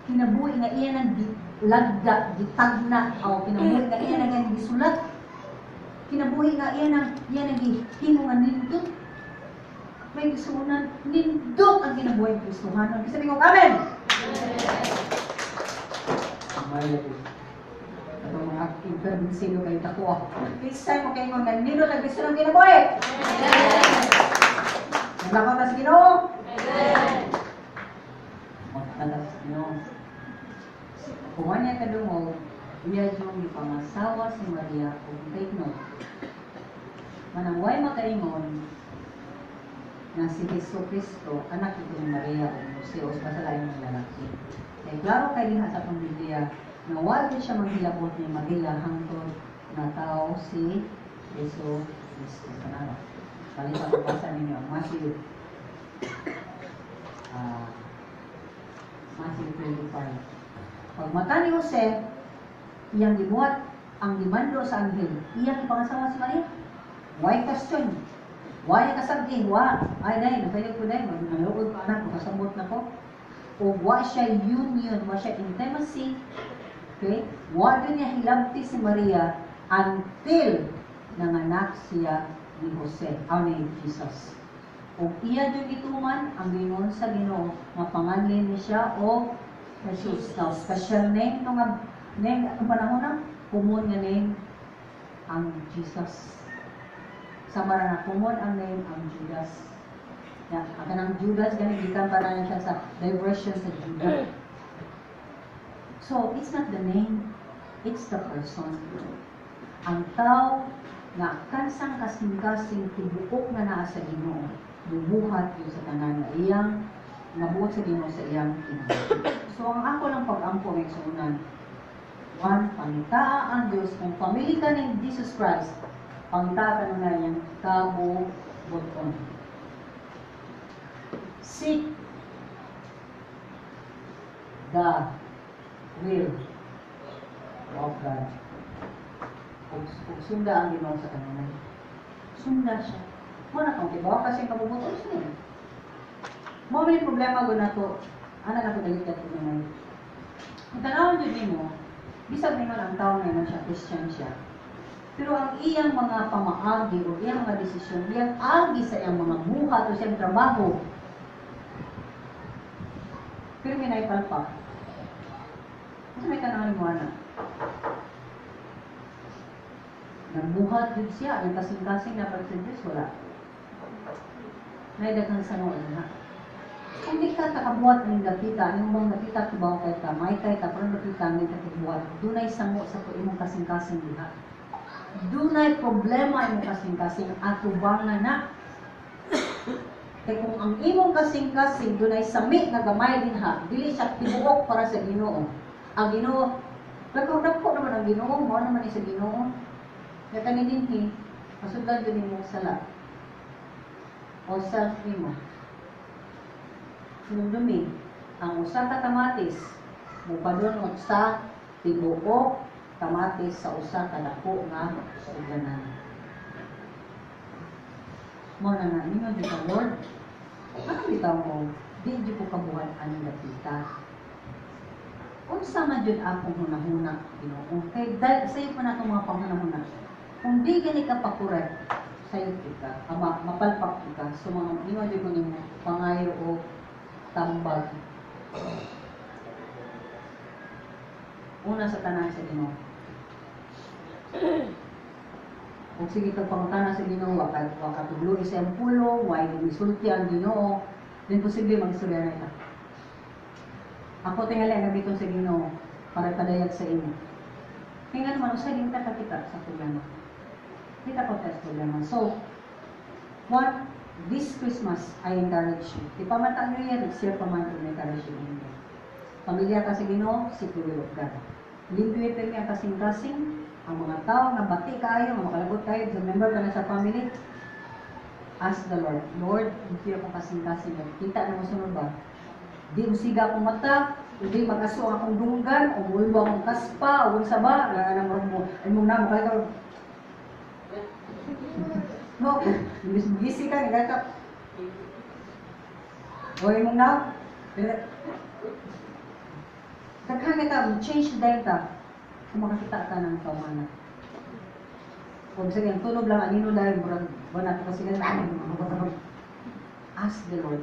kinabuhi nga iya nang lagda, gitagna, o kinabuhi nga iya nang gisulat, kinabuhi nga iya nang gihimo nga nindot. May gisunan, nindot ang kinabuhi ng Kristohanon. Kasi sabi ko, Amen! Amen. Atong mga intervensiyo kayo takuha. This time mo kayo nga nindot ang Kristo ng kinabuhi. Naglakaw ta sa Ginoo. Amen. Magkata sa Ginoo. Kung niya kadungog, Iya yung gipangasawa si Maria. Ug take note. Manang way makaingon nga si Jesu Kristo anak ito ni Maria o Jose o sa lain ng lalaki. Kay klaro kay diha sa atong Biblia nga wa gyud siya maghilabot ni Maria hangtod natawo si Jesu Kristo. Tanawa. Palita ko basa ninyo ang Matthew Matthew 25. Pagmata ni Jose, iyang gibuhat ang gimando sa anghel, iyang ipangasawa si Maria. Why question? Why kasabdi? Wa. Ay, day, napayag ko day, maluod pa anak, makasabot na ko. O wa siya union, wa siya intimacy. Okay? Wa din niya hilabti si Maria until nanganak siya ni Jose, aw ni Jesus. O iya jud gituman ang gingon sa Ginoo nga panganli ni siya o Jesus. Now, special name to nga name atong panahon na common nga name ang Jesus. Sama ra na common ang name ang Judas. Ya, ang kanang Judas gani gikan pa na siya sa diversion sa Judah. So, it's not the name, it's the person. Ang tao nga kansang kasing-kasing tibuok nga naa sa Ginoo, mubuhat yun sa tanan nga iyang nabuot sa Ginoo sa iyang kinabuhi. So, ang ako lang pag-ampo ng igsuonan, one, pangitaa ang Diyos. Kung pamilya ka ni Jesus Christ, pangitaa ka na niyang kabubuton. Seek the will of God. Ug sunda ang Ginoo sa kanunay. Sunda siya. Mo na kung tibaw kasi ang kabubuton siya. Mo may problema gud nato. Ana na ko dali ka kanunay. Kung tanawon jud nimo, bisag ningon ang tao ngayon siya, Christian siya. Pero ang iyang mga pamaagi o iyang mga desisyon, iyang agi sa iyang mga buhat o sa iyang trabaho, pero may naipalpak. Kasi may tanawon mo ana. Nagbuhat jud siya, ang kasing-kasing na sa Diyos, wala. Naidaghang sangoon na. Kung di ka kakabuhat ng dapita, ang imong dapita kibaw kay ka, may kay ka, pero dapita may kabuhat, dunay sango sa imong kasing-kasing diha. Dunay problema imong kasing-kasing atubangan na. Kay kung ang imong kasing-kasing dunay sami nga gamay dinha, dili siya tibuok para sa Ginoo. Ang Ginoo, dako naman ang Ginoo, mao naman ni sa Ginoo. Kaya kani dinhi, masudlan jud nimo sala. O self nimo. Hinumdumi, ang usa ka kamatis mopadunot sa tibuok kamatis sa usa ka dako nga sudlanan. Mo na nga ninyo jud ka, Lord. Ano bitaw mo? Di jud ko kabuhat aning dapita. Unsa man jud akong hunahuna, Ginoo? Kay dahil sayo pa na itong mga panghunahuna. Kung di gani ka pa-correct, sayo ka, ama, mapalpak ka. So mga ingon jud ko nimo pangayo o tambag. Una sa tanan sa Ginoo. Kung sige kag pangutana sa Ginoo, wa ka tudlo sa iyang pulong, wa misulti ang Ginoo, then posible magistorya na ka. Ako tingali ang gamiton sa Ginoo para padayag sa imo. Kaya nga naman, usay din ta kakita sa problema. Di ta sa problema. So, one, this Christmas, I encourage you. Di pa man ta New Year, next year pa man, I encourage you. Pamilya ka sa Ginoo, seek the will of God. Limpyo pirmi ang kasing-kasing, ang mga tao nga bati kaayo, nga makalagot kayo, sa member ka na sa family, ask the Lord, Lord, limpyo akong kasing-kasing. Kita na mo sunod ba? Di usiga akong mata, hindi mag-aso ang akong dunggan, o mulbo akong kaspa, o unsa ba, nga nang mo, ay mong namo kayo. No, imbis gisi ka, nga ka. O imong na, daghan kita, change dahil ta, kung makakita ka ng tawhana. Kung sige, ang tunog lang, anino dahil, murag, wala ko kasi ganun. Ask the Lord.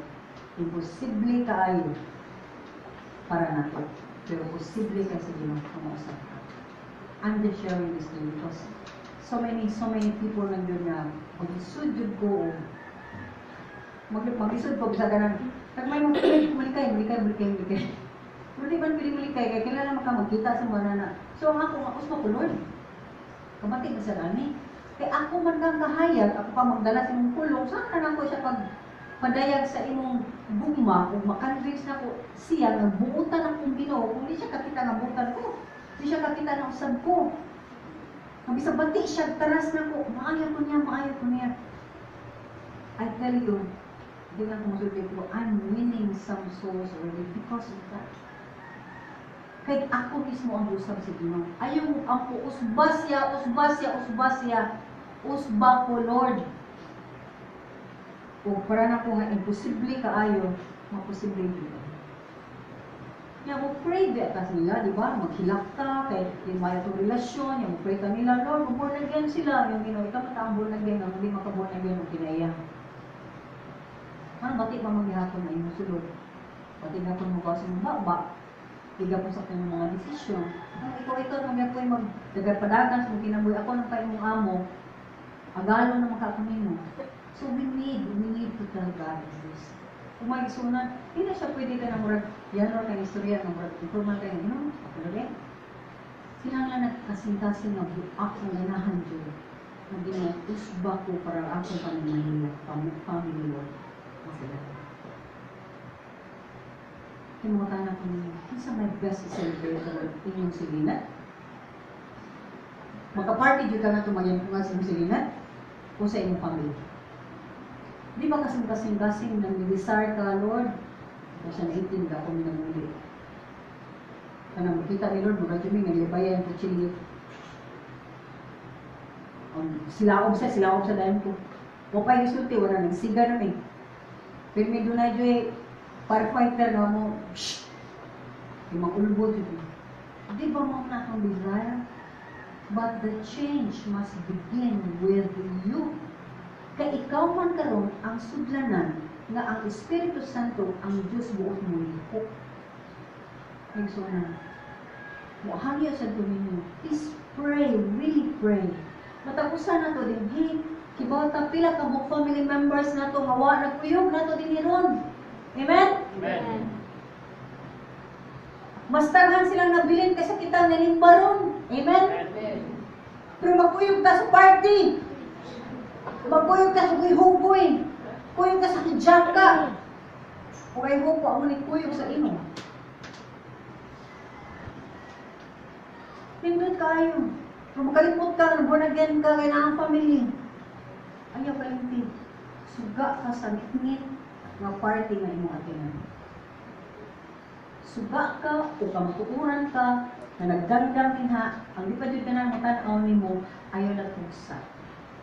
Imposible kaayo para nato. Pero posible ka sa Ginoo kung mausap ka. I'm just sharing this to you because so many people nang yun nga mag-isud jud ko mag-isud ko bisa ganang tagmay mo malikay, malikay, malikay, malikay. Pero di ba pili malikay kay kailangan maka magkita sa mga nana. So ang ako nga usba ko, "Lord. Kabati ba sa ani? Kay ako man kang kahayag, ako pa magdala sa imong pulong, saan na nako siya pag padayag sa imong gugma ug ma-convince nako siya nga buutan akong Ginoo kung di siya kakita nga buutan ko? Di siya kakita na usab ko. Ang bisag bati siya, taras nako, maayo ko niya, maayo ko niya." I tell you, di lang ko masulti ko, I'm winning some souls already because of that. Kay ako mismo ang usab sa Ginoo. Ayaw mo ang usba siya, usba siya, usba siya. Usba ko, Lord. O para na ko nga imposible kaayo, maposible gyud. Ya mo pray ba ta nila, di ba? Maghilak ta kay di maayo tong relasyon, ya mo pray ta nila, "Lord, born again sila." Yung Ginoo, ikaw man ang born again, ang hindi maka born again og kinaiya. Ano bati pa man gihapon na imong sulod? Bati gapon mo ka sa imong baba. Di gapon sa imong mga desisyon. Ang ikaw man gyapon mag padagan sa imong kinabuhi, ako nang kay imong amo. Agalo na makakunino. So we need to tell God this. Kung may isunan, hindi na siya pwede ka na murag, yan or kang istorya, nga murag, informal kayo, ako na rin. Sila lang nagkasing-kasing nga buak ang ganahan dyan. Nga Ginoo, usba ko para akong pamilya, family, Lord. Masila. Kaya mga tanan ko ninyo, kinsa may best i-celebrate ang inyong silingan? Maka-party jud ka nga tumayan kung nga sa inyong silingan o sa inyong family. Di ba kasing-kasing-kasing nang desire ka, "Lord, kasi na 18 ka ako minamuli." Kanang makita ni Lord, mga jud nga libayan ko chili. Silaob sa dayon ko. Wa pa'y gisulti, wala nagsiga na mi. Pero may dunay joy firefighter nga mo, shh, di makulbot yun. Di ba mo na akong desire? But the change must begin with you. Kay ikaw man karon ang sudlanan nga ang Espiritu Santo, ang Diyos, buot mo lihok. Igsuonan. Muhangyo sa ninyo. Please pray, really pray. Matapusan na to din, hey, kibaw ta pila ka buok family members na to nga wa nagkuyog na to din ron. Amen? Amen. Mas daghan silang nabilin kaysa kita nalimba ron. Amen? Amen. Pero magkuyog ta sa party. Magkuyog ta sa hugoy. Kuyog ta sa hijaka. O kay hupo amo ni kuyog sa imo. Nindot kaayo. Pero makalimot ka, born again ka, kay naa ang family. Ayaw kalimti. Suga ka sa ngitngit nga party nga imong atinan. Suga ka o kamatuoran ka na nagdangdang dinha, ang di pa jud ka na matan-aw nimo, ayaw na pugsa.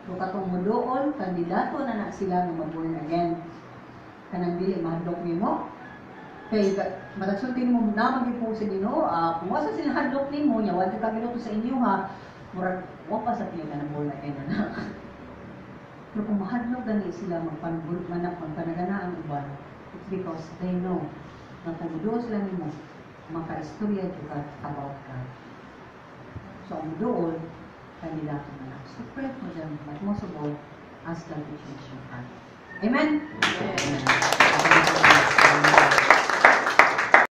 Pero katong modool, kandidato na na sila nga ma-born again. Kanang dili mahadlok nimo. Kay matagsulti nimo na magyud po sa Ginoo, kung wasa sila hadlok nimo, nya wa ka giluto sa inyo ha, murag wa pa sa tiyo ka na born again na. Pero kung mahadlok gani sila magpanbul manak magpanagana ang uban, it's because they know na kung muduol sila nimo, makaistorya jud ka about God. So ang muduol, kandidato na na. So pray for them, but most of all, ask God to change your heart. Amen? Amen. Amen.